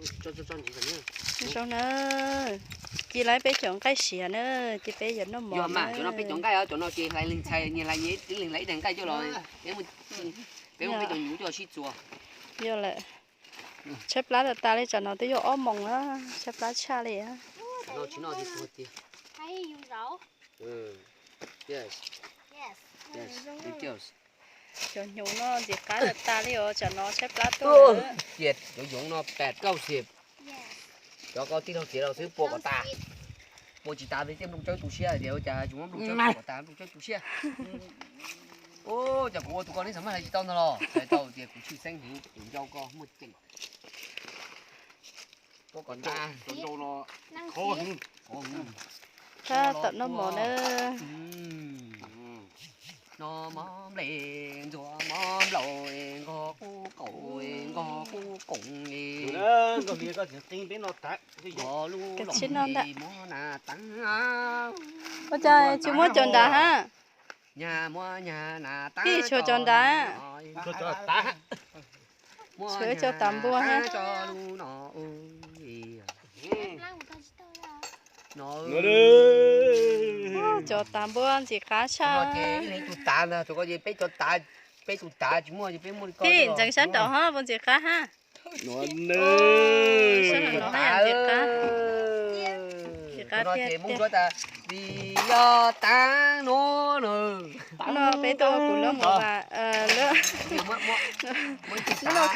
Zoo na, ci lawv peb cov nqaij siav na, ces peb yuav noj mov. Yog mas cov no peb cov nqaij, cov no ces hlais leeg txhais, nyias hlais nyias ib leeg hlais ib daim nqaij coj los, peb muab peb cov nyuv coj los sib txuas. Yog lawm. Tshaib plab tas tas li, tsam no twb yog ob moos na, tshaib plab tshaj li. Cov hnyuv no ntxim qab tas tas li os, tsam no tshaib plab tuaj. Cov yoov no pam kauj xim. Cov ko tij laug txiav los xwb pua kom tas. Pua tsis tas tej nplooj tsawb tu siab tias ua cas tsis muab nplooj tsawb pua kom tas, nplooj tsawb tu siab. Ua cas kuv ua tus ko neb xav muab hlais tsis tau ntag los? Hlais tau tias kuv tshwj xeeb heev, kuv nco koj muaj ceem. Pua kom tas. Tab tom noj mov na. Noj mov nplej ntxuav mov nplaum, nqog qub qaum, nqog qub qoom. Nqog li koj tseem qi peb no tas. Nqog lub los li muab nas tas. Ua cas tsis muab cov nrad hab? Nyag muab nyag nas tas. Tij tshuav cov nrad. Tshuav cov tas npua hab. Cov tas npua ntxim qab tshaj. Tus tas ntag, tus ko ces peb cov tas, peb tus tas tsis muaj ces peb muaj li ko. Tij ntxeev sab nraud hab, puas ntxim qab hab? Sab nraud no ntxim qab. Ntxim qab tiag tiag. Li yog tas no. No peb tuaj ua kuv lub mus vas lub,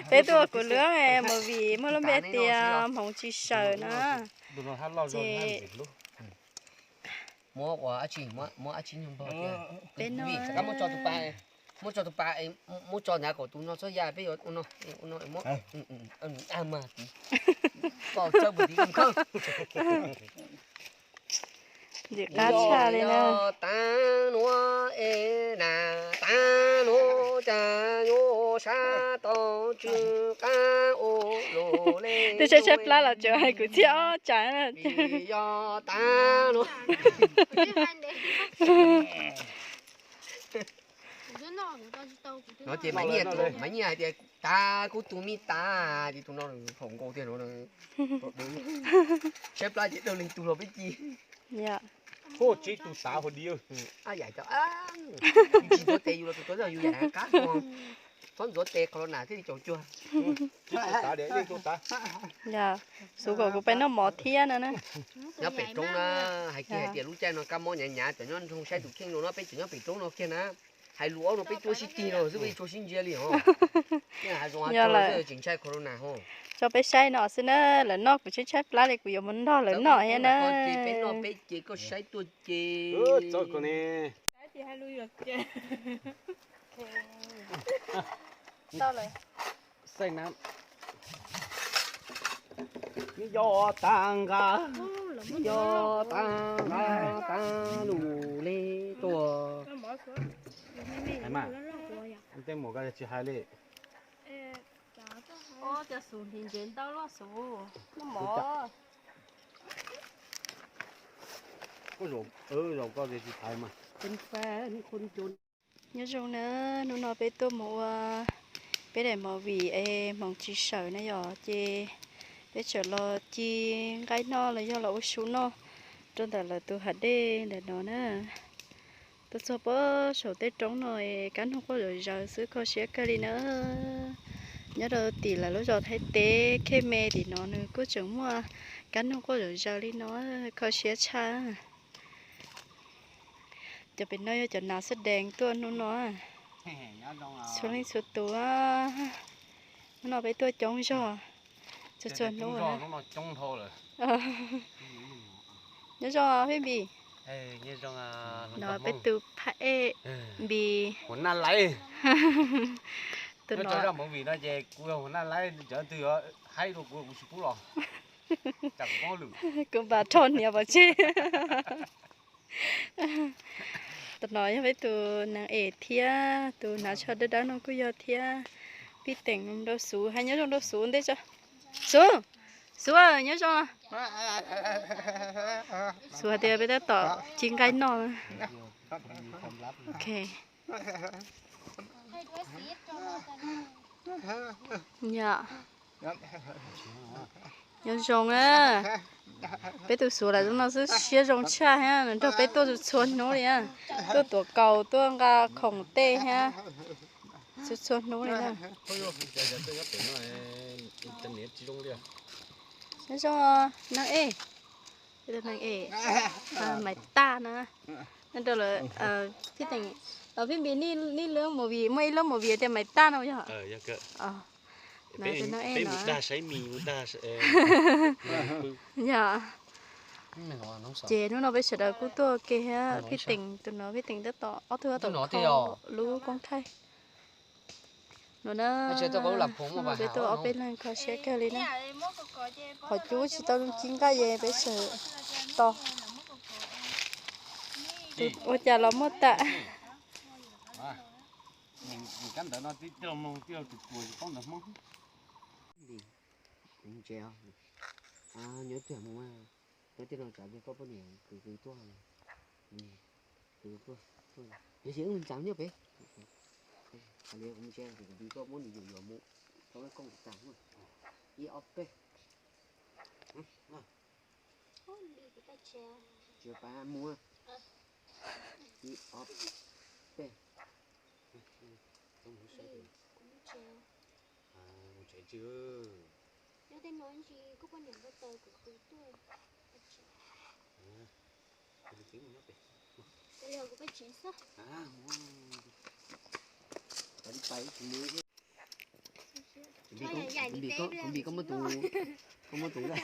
peb tuaj ua kuv lub movie muaj lub npe tias Hmoov Tsis Sawm na. Ces muab ua dab tsi, muab dab tsi nyuag npog tiag. Peb no muab tso tus pas, muab tso tus pas, muab tso ntawd kom tus no txhob ya, peb yuav ua no, ua no muab. Ntxim qab tshaj li na. Tav nuav es na, tav nuav cas yuav sab tau tsw qab ua luaj li. Twb saib tshaib plab los tseem hais kuv thiab os, cas yog tav nuav. No ces Maiv Nyiaj, Maiv Nyiaj hais tias tav kuv tus me tav, ces tus no phaum nkaus tiag no. Tshaib plab ces dawj leeg tug los peb ci. Tsis tus tav hauv di. Tsis ntxuav tes yus los tus tuav zog yus yam qab, txhob ntxuav tes qhov los nas thiaj li caum cuag. Yog, Xuv kom kuv pais noj mov thiab no na. Nyob pem roob na, hais kiag hais tias lub caij no kab mob hnyav hnyav, cov nyob nroog saib tus kheej no no, peb cov nyob pem roob no kiag na. Hais lus ob no peb cuab sib tig no xwb, peb tsis tshua sib ntsia li os. Yog hav zoov hav tsuag xwb tseem ntshai corona ho. Tso peb saib no xwb na, lawv noj kuv tshaib tshaib plab li, kuv yuav mus nrog lawv noj thiab na. Peb noj peb ces koj saib tuaj ces. Xeej na. Yog tav nqa, yog tav nqa, tav lus li tuaj. Tej mus ko tsis hais li. Cov xus hli ntsev ntau luaj xus. Zaum koj tsis hais mas. Nyob zoo na, hnub no peb tuaj mus ua peb daim movie es Hmoov Tsis Sawm na yom, ces peb tseem los ci nqaij noj los yog los ua su noj rau ntawm lawv tus hav dej ntawm no na. Tuaj txog pem saum tej roob no es kab noog quaj zom zaws xwb, kho siab kawg li na. Nyob rau tim lawv lub zos Thaib teb Khej Me tim no nws kuj tseem muaj kab noog quaj zom zaws li no, kho siab tshaj. Cov pem no yog cov nav xab dees tuaj hnub no. Txhua leej txhua tus, hnub no peb tuaj coob zog, txhua txhua hnub. Nyob zoo Npis. No peb tus phab ej Npis. Tus no, kuv npam rho hniav pov tseg. Tus no yog peb tus neeg es thiab tus hnav tsho dawb dawb no kuj yog thiab. Pib teem rau Xuv, hais nyob zoo rau Xuv ntej tso. Xuv, Xuv nyob zoo. Xuv hais tias peb tab tom ci nqaij noj. Ok. Yom. Nyob zoo na, peb tus Xuv lam zoo no xwb, siab zoo tshaj thiab, nws nrog peb tuaj txhua hnub li na, tuaj tuav kaus, tuaj nqa khoom tej thiab, txhua txhua hnub li na. Nyob zoo, nag ej, nag ej, Maiv Taj na, nrog lawv, Phij Teem, Phij Npis, nej lub movie, muaj ib lub movie tias Maiv Taj no yog? Nag ej no. Yog. Ces hnub no peb sawv daws kuj tuaj ua ke thiab Phij Teem tus no, Phij Teem tab tom ob tug tab tom kho lub koob thaij no na. Peb tuaj ob peb leeg kho siab kawg li na. Qhov cub tsis tau zoo ci nqaij ces peb sawv to. Ua cas los muaj tam. Nyob twg mus, nyob twg no tsav ntiag koj poj niam kwv kwv tuaj, kwv tuaj, yog tsis wb mus ntxav nyob pem. Hais li kuv mus tsev, kuv nrog koj muab nws yuam yuam mus, koj muab koj mus tag, ib ob peb. Tsis pab mus, ib ob peb. Mus tsev tsis. Kuv npis koj muab tus, koj muab tus nqaij.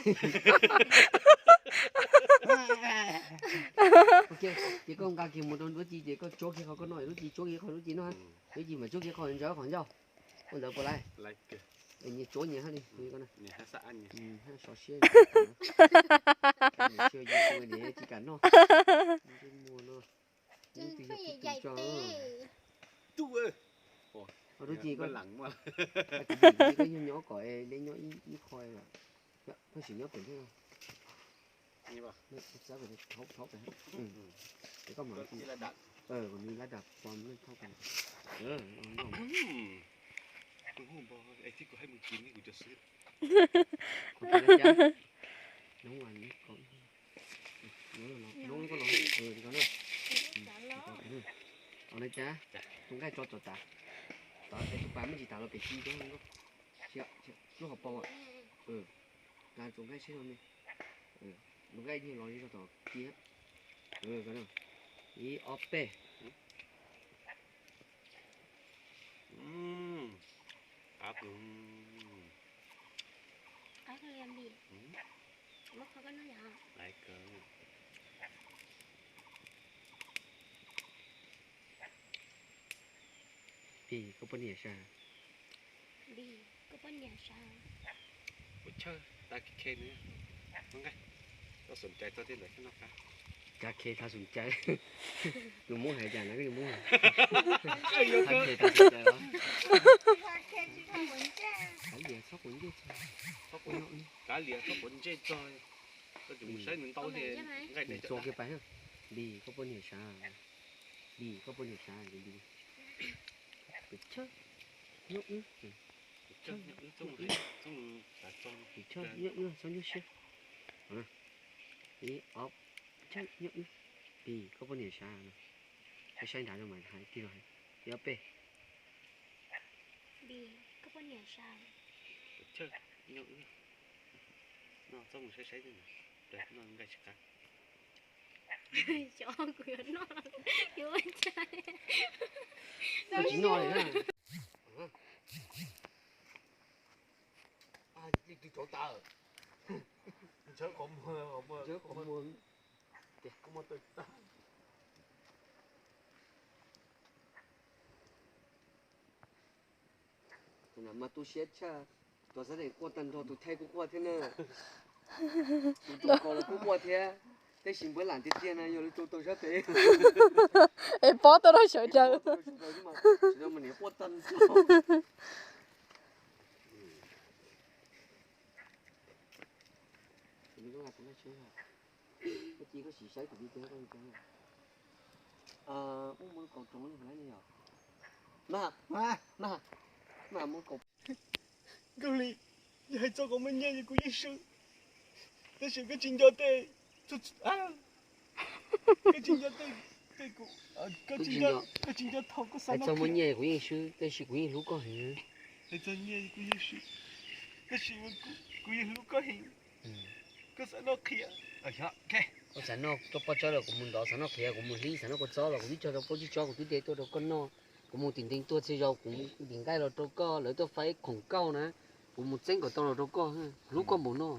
Ces koj nqa kiag mus rau lub ci ces koj tsuab kiag qhov koj noj, lub ci tsuab kiag qhov lub ci noj, lub ci mas tsuab kiag qhov ntsaws qhov ncauj. Ua ntawd puas laib? Nyias tsuab nyias hab li. Hab sov siab, tsis kam noj. Muag no. Lub ci koj nyob nyob kom neb nyob ib qho, koj tsis nyob pem thiab. Koj mam, koj mam lab dam pom thauj. Ua li cas? Tus nqaij tso tom tav, tom es tus pas me ntsis tas los pem ci, lub hauv paus. Nqa tus nqaij seb no ne, tus nqaij yeej los zog tom ci. Ib ob peb. Pis, koj poj niam sas. Pis, koj poj niam sas. Ua chawj, ta khe nws. Nqa, koj xom cai txog tej ntawd thiab no qab. Ca khe tha xom cai. Nws muab hais cas na, nws muab hais. Tha khe tha xom cai los. Kav liam txhob quav ntsej txog. Kav liam txhob quav ntsej txog. Koj tsis mus saib nws ntau li. Tso kiag pais. Pis, koj poj niam sas. Pis, koj poj niam sas. Pis, chawj, nyob wb. Pis, chawj, nyob wb, txhob nyuaj siab. Ib ob, chawj, nyob wb. Pis, koj poj niam sas no. Saib nrad no mas hais tiag los hais. Ib ob peb. Pis, koj poj niam sas. Chawj, nyob wb. No txhob mus saib saib tej ntawd, noj nqaij tsis qab. Xyov kuv yuav noj los yuav ua cas. Koj tsis noj li na. Li twg rauv taws? Ntshaw qhov muag, ntshaw qhov muag. Koj muab tawg tag. Tus no mas tu siab tshaj, tus sab tes quaj tag nrho, tus thaij kuj quaj thiab na. Tus rau kaus los kuj quaj thiab. Tab sis npuab lam tiag tiag na yog lawv rau tau sab tes. Es pob tau rau sawv daws. Tsis no mas niam quaj tag nrho. Koj cia koj sim saib tus video koj li cas. Muaj muaj kaus rau lub hlais ne yom. Maj, maj, maj muaj kaus. Nkauj Hli, Yog hais txog qhov muaj nyiaj kuv yeej swb, tab sis koj tsis nco tej, koj tsis nco tej, tej kuv, koj tsis nco, koj tsis nco thaum koj xav noj. Hais txog muaj nyiaj kuv yeej swb, tab sis kuv yeej hlub koj heev. Hais txog nyiaj kuv yeej swb, tab sis kuv yeej hlub koj heev. Koj xav noj qhia, koj xav noj rau pob tsob los kuv mus ntov, xav noj qhia kuv mus hlib, xav noj kua txob los kuv twb cog rau pob tsob, kuv twb de tuaj rau koj noj. Kuv mus tim ntees tuaj txhia zaus kuv ntim nqaij los rau koj, lawv tuaj faib khoom kauj na, kuv mus txeeb kom tau los rau koj, hlub koj npaum no.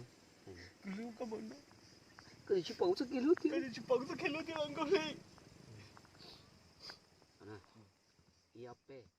Koj tsis pom kuv txoj kev hlub tiag, tsis pom kuv txoj kev hlub tiag los Nkauj Hli. Ib ob peb.